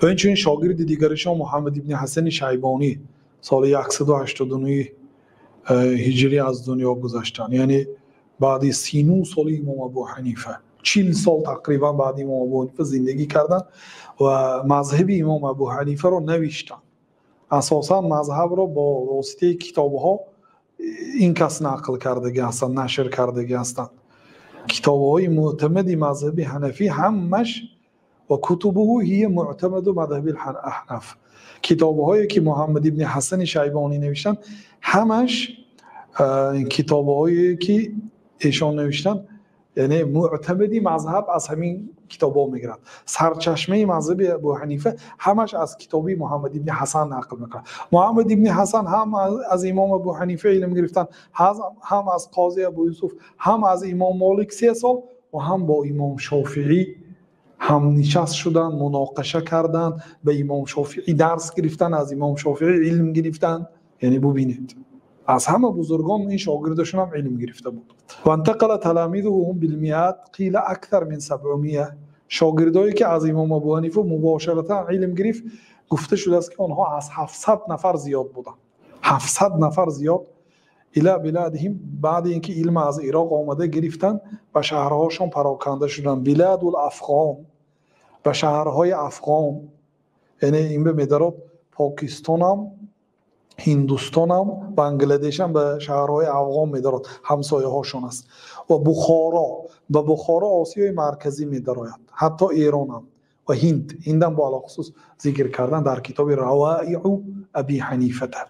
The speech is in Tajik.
Ва инчунин шогирди дигарашон Муҳаммад ибни Ҳасани Шайбонӣ соли 189 ҳиҷрӣ аз дунё гузаштанд, яъне баъди 39 соли имом Абу Ҳанифа, 40 сол тақрибан баъди имом Абу Ҳанифа зиндагӣ карданд ва мазҳаби имом Абу Ҳанифаро навиштанд. Асосан мазҳабро бо воситаи китобҳо ин кас нақл кардагӣ ҳастанд, нашр кардагӣ ҳастанд. Китобҳои мӯътамади мазҳаби ҳанафӣ ҳамаш ва кутубуҳу ҳия муътамаду мазҳаби аҳнаф. Китобҳое ки Муҳаммад ибни Ҳасани Шайбонӣ навиштанд, ҳамаш китобҳое ки эшон навиштанд, яъне муътамади мазҳаб аз ҳамин китобҳо мегирад. Сарчашмаи мазҳаби Абу Ҳанифа ҳамаш аз китоби Муҳаммад ибни Ҳасан нақл мекунад. Муҳаммад ибни Ҳасан ҳам аз имом Абу Ҳанифа илм гирифтанд, ҳам аз қози Абу Юсуф, ҳам аз имом Молик 3 сол ва ҳам бо имом Шофиӣ ҳамнишаст шуданд, муноқаша карданд, ба имом Шофиӣ дарс гирифтанд, аз имом Шофиӣ илм гирифтанд. Яъне бубинед, аз ҳама бузургон ин шогирдашон ҳам илм гирифта буд. وانتقل تلاميذهم بالمئات قيل أكثر من 700. шогирдое ки аз имом Абу Ҳанифа мубошаратан илм гирифт, гуфта шудааст ки онҳо аз 700 нафар зиёд буданд, 700 нафар зиёд. Ила биладиҳим, баъди ин ки илм аз Ироқ омада гирифтанд, ба шаҳрҳошон пароканда шуданд. Биладул Афғон, ба шаҳрҳои Афғон, яъне ин ба медарод Покистонам, Ҳиндустонам, Бангладешам ба шаҳрҳои Афғон медарод, ҳамсояҳошон аст. Ва Бухоро, ба Бухоро Осиёи Марказӣ медарояд, ҳатто Эронам ва Ҳинд. Ҳиндам бо алохусус зикр кардан дар китоби Раваиу Аби Ҳанифата.